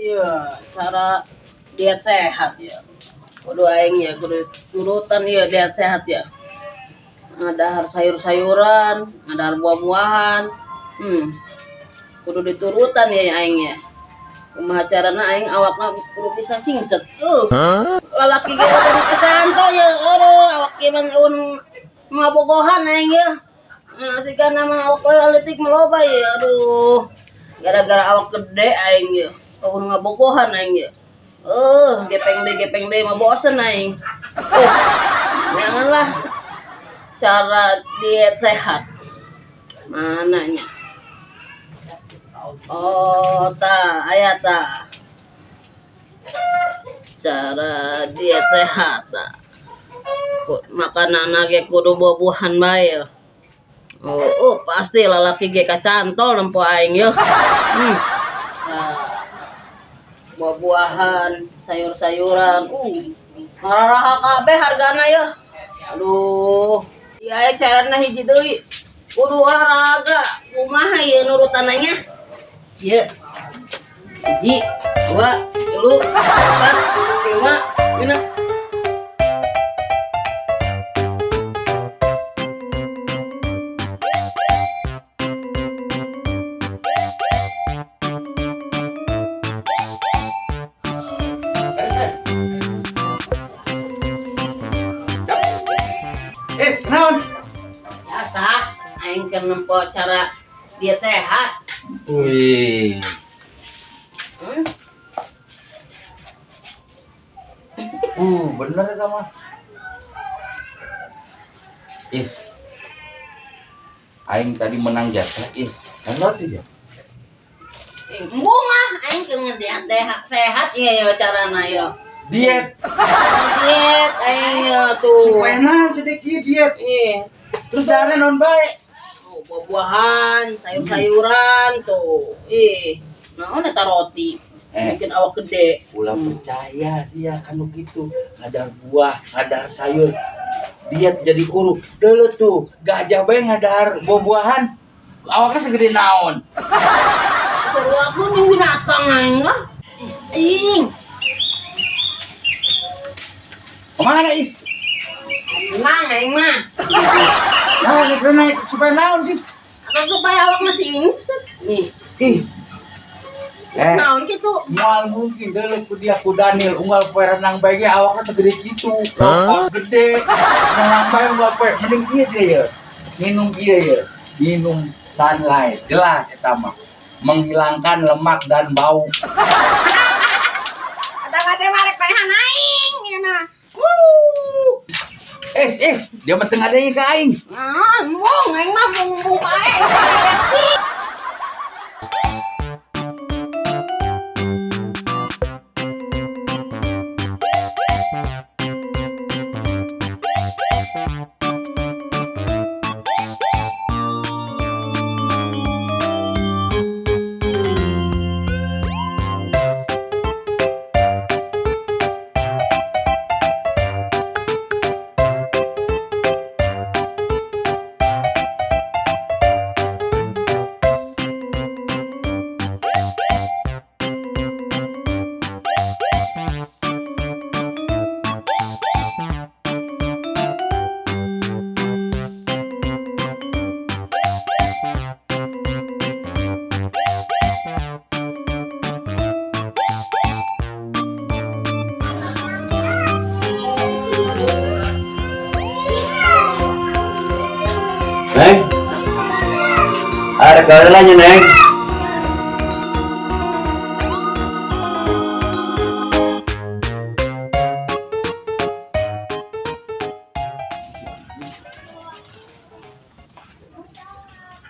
Iya, cara diet sehat ya. Kudu aing ya, kudu turutan ya diet sehat ya. Ngadahar sayur-sayuran, ngadahar buah-buahan. Kudu diturutan ya aing ya. Kumaha carana aing awakna kudu bisa singset. Lalaki ge udah kecanto ya, aduh, awak ge mah eueun ngabogohan aing ya. Nah, sigana mah awak we leutik mah loba ya, aduh. Gara-gara awak gede aing ya. Eueun ngabogohan aing ya. Gepeng deui mah bosen aing. Janganlah cara diet sehat. Mananya? Oh, tah, aya tah. Cara diet sehat tah. Makanana ge kudu buah-buahan bae. Oh, pasti lalaki ge kacantol nempo aing yeuh. Nah, buah-buahan, sayur-sayuran, marahal kabeh hargana yeuh. Aduh, ieu carana hiji deui. Kudu olahraga, kumaha ieu nurutananya? Ieu. 1, 2, 3, 4, 5, 6. Naon? Biasa, aing keur nempo cara diet sehat. Wih. Bener eta mah. Is. Aing tadi menang jatah, Is. Kan roti ya? Embung ah, aing keur ngediet sehat ieu ya carana ya. Diet. Diet aing ya tuh. Supaya naon sedikit diet. Ih. Terus darahnya non bae. Oh, buah-buahan, sayur-sayuran tuh. Ih, naon eta roti? Bikin awak gede. Ulah percaya dia kan begitu. Ngadar buah, ngadar sayur. Diet jadi kuru. Dulu tuh gajah bae ngadar buah-buahan. Awaknya segede naon? Seru aku nih binatang aing lah. Ing. Kemana Is? Menang aing mah. Nah, ini kena supaya naon sih? Atau supaya awak masih ingset. Nih. Ih. Naon kitu? Moal mungkin dulu ku dia ku Daniel unggal poe renang bae ge awakna segede kitu. Awak gede. Renang bae unggal poe mending kieu ge ye. Minum kieu ye. Minum Sunlight. Jelas eta mah. Menghilangkan lemak dan bau. Eta mah teh marek paehan aing ieu mah. Wuh. Dia mah teu ngadenge ka aing. Nah, embung aing mah bung-bung bae. Neng, ada kawalannya Neng.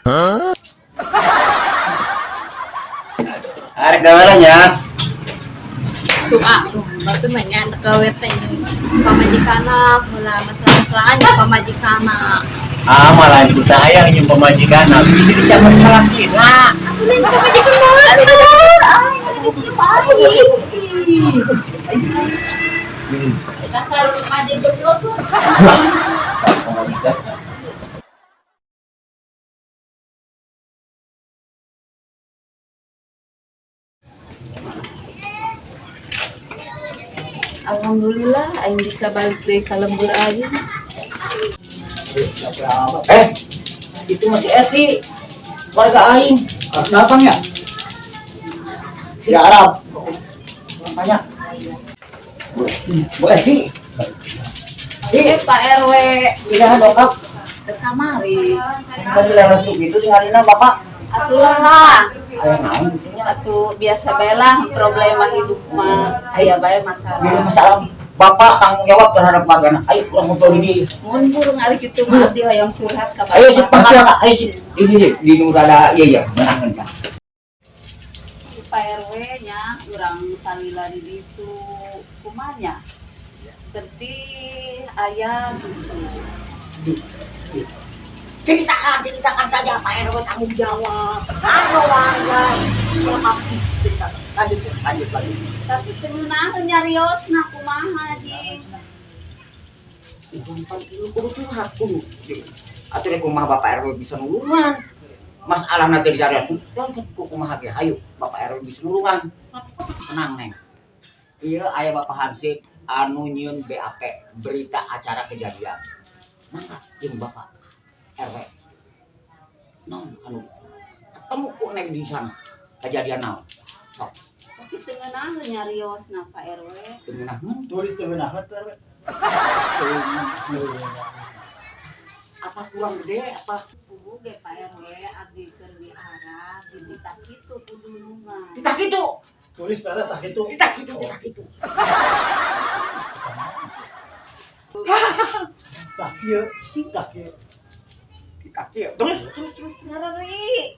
Hah? Ada kawalannya. Tuh ah, batu mah nya gawe teh pamajikanna, mula masalah-masalahan ya pamajikanna. Ah, malah ikut saya yang pemajikan, tapi bisa dicapai salah kira. Aku nih pemajikan banget. Ah, ini dicium aing. Dasar pemajikan goblok tuh. Pemajikan. Alhamdulillah aing bisa balik deui ka lembur aing. Eh, itu masih Eti, warga aing. Datang ya? Ya Arab. Tanya. Bu Eti. Eh, Pak RW. Tidak dokap. Ke kamari. Mobil langsung gitu tinggalina Bapak. Atuh lah. Aya naon gitu nya? Atuh biasa bae lah, problema hidup mah aya bae masalah. Bila masalah Bapak tanggung jawab terhadap wargana. Ayo kurang ngobrol di. Mun burung ari kitu mah abdi hoyong curhat ka Bapak. Ayo sih pangkat, ayo sih. Ini di nu rada iya iya menangan kan. Pak RW nya urang salila di ditu kumanya sedih aya gitu. Ceritakan, ceritakan saja Pak RW tanggung jawab. Ayo warga, siapa ceritakan. Lanjut, lanjut, lanjut. Tapi teu ngeunaheun nyariosna kumaha jing. Urang pan ieu kudu curhat kudu. Atuh rek kumaha Bapak RW bisa nulungan. Masalah nanti dicari aku, kan kumaha ge hayu Bapak RW bisa nulungan. Tenang Neng. Iya aya Bapak Hansip anu nyieun BAP, berita acara kejadian. Mangga jeung Bapak RW. Non anu ketemu ku Neng di sana. Kejadian naon? Sok. Tapi teu ngeunaheun nyariosna Pak RW. Teu ngeunaheun. Tulis teu ngeunaheun Pak RW. Apa kurang gede apa? Puguh ge Pak RW abdi keur di Arab di titah kitu kudulungan. Titah kitu. Tulis Pak RW tah kitu. Titah kitu, titah kitu. Tah kieu, tah kieu. Titah kieu. Terus, terus, terus. Nyereri.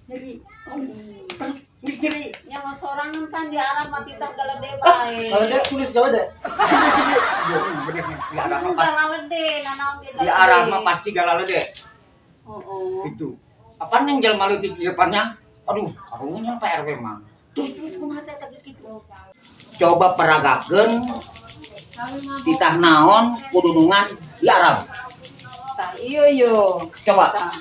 Nyeri. Terus, geus nyeri. Nyawa sorangan kan di Arab mah titah galede bae. Galede tulis galede. Bener nih, di Arab mah pasti. Galede, nanaon ge Di Arab mah pasti galede. Heeh. Itu. Apaan yang jelema leutik ieu pannya? Aduh, karunya Pak RW mah. Terus terus kumaha teh geus kitu. Coba peragakeun titah naon kudunungan di Arab. Tah iya yo. Coba. Tah.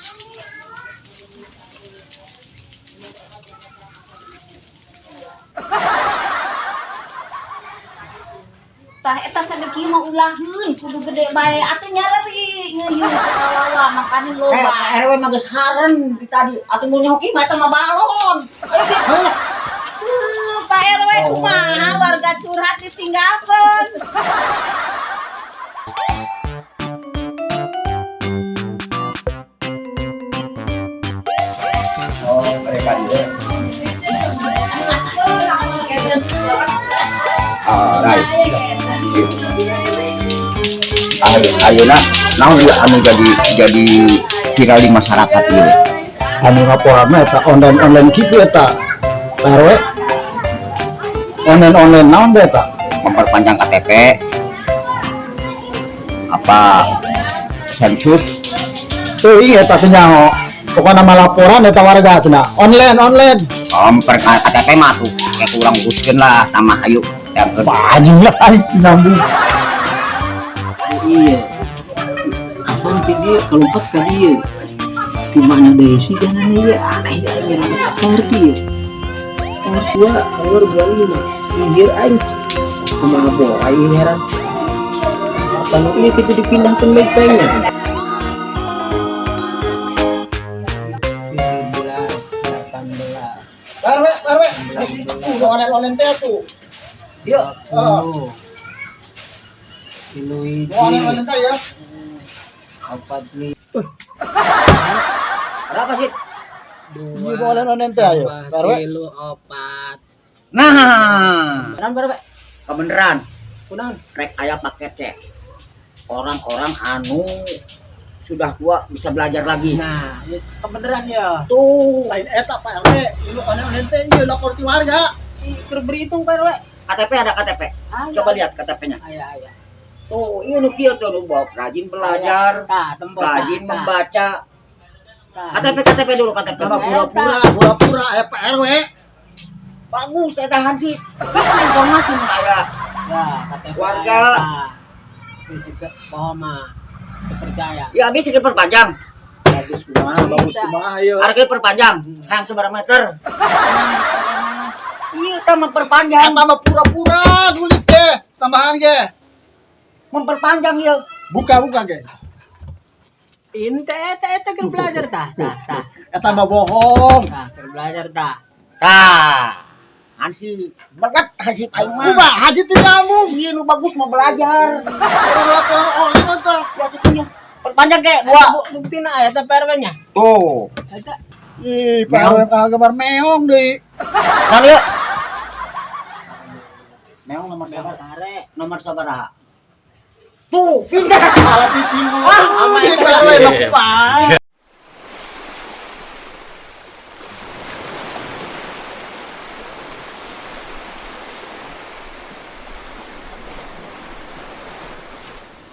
Tah eta sadeuki mah ulaheun kudu gede bae atuh nyareri ngeuyeun kawawa makane loba. Pak RW mah geus haren di tadi atuh mun nyoki mah eta mah balon. Ayo kieu. Pak RW kumaha warga curhat ditinggalkeun. Oh, mereka dia. Alright. Ayo, ayeuna naon ieu anu jadi viral di masyarakat ieu? Anu laporanna eta online-online kitu eta. Pak RW. Online-online naon bae eta? Memperpanjang KTP. Apa sensus? Teu iya eta teh nyaho. Pokokna mah laporan eta warga cenah. Online online. Oh, memperpanjang KTP mah tuh kayak kurang uruskeun lah tambah ayo. Yang kedua. Anjing lah aing nyambung. Iya. Asal ti dia kalompat ka dieu. Di mana Desi jangan ieu aneh ya aing ngerti ya. Nomor 2, nomor 25. Minggir aing. Kumaha boy aing heran. Apa nu ieu kitu dipindahkeun baik baiknya? 17, 18. Pak RW, Pak RW. Udah online-online teh tuh. Yuk. Oh. Tilu hiji. Online-online teh ya. 4 lima. Berapa sih? Dua. Iya, online-online teh ayo. Tambah Pak RW. tilu opat. Nah, beneran berapa? Kebeneran. Kunaon? Rek aya paket C. Orang-orang anu sudah tua bisa belajar lagi. Nah, ya, kebeneran ya. Tuh, Lain eta Pak RW, ieu online-online teh ieu lapor ti warga. Ih, keur berhitung Pak RW. KTP ada KTP. Aya. Coba lihat KTP-nya. Aya, aya. Tuh, ini nu kieu tuh nu bawa rajin belajar, Tah, tempo, tah, rajin tah, membaca. tah. KTP KTP dulu KTP. Sama pura-pura, pura-pura Pak RW. Bagus eta Hansip. Informasi mun aya. Ya, KTP Warga. aya, tah. Fisik ke bawah mah. Dipercaya. Ya habis diperpanjang. Bagus kumaha, bagus kumaha ieu. Harga perpanjang, hayang sabaraha meter. Iya, tah memperpanjang, Eta mah pura-pura tulis ge, tambahan ge. Memperpanjang ieu. Buka buka ge. Ini teh eta eta keur belajar tah, tah, tah. Eta mah bohong. Tah, keur belajar tah. Tah. Hansip, berat hansip aing mah. Kumaha haji teu nyambung. Iya, nu bagus mau belajar. Orang laporan online eta. Ya kitu nya. Perpanjang ke dua. Buktina aya teh Pak RW nya. Tuh. Eta. Ih, Pak RW kana gambar meong deui. Kan yuk. Meong nomor Meong sabaraha? sare. Nomor sabaraha? Tuh, pindah. Malah piting. Ah, Pak RW mah kumaha.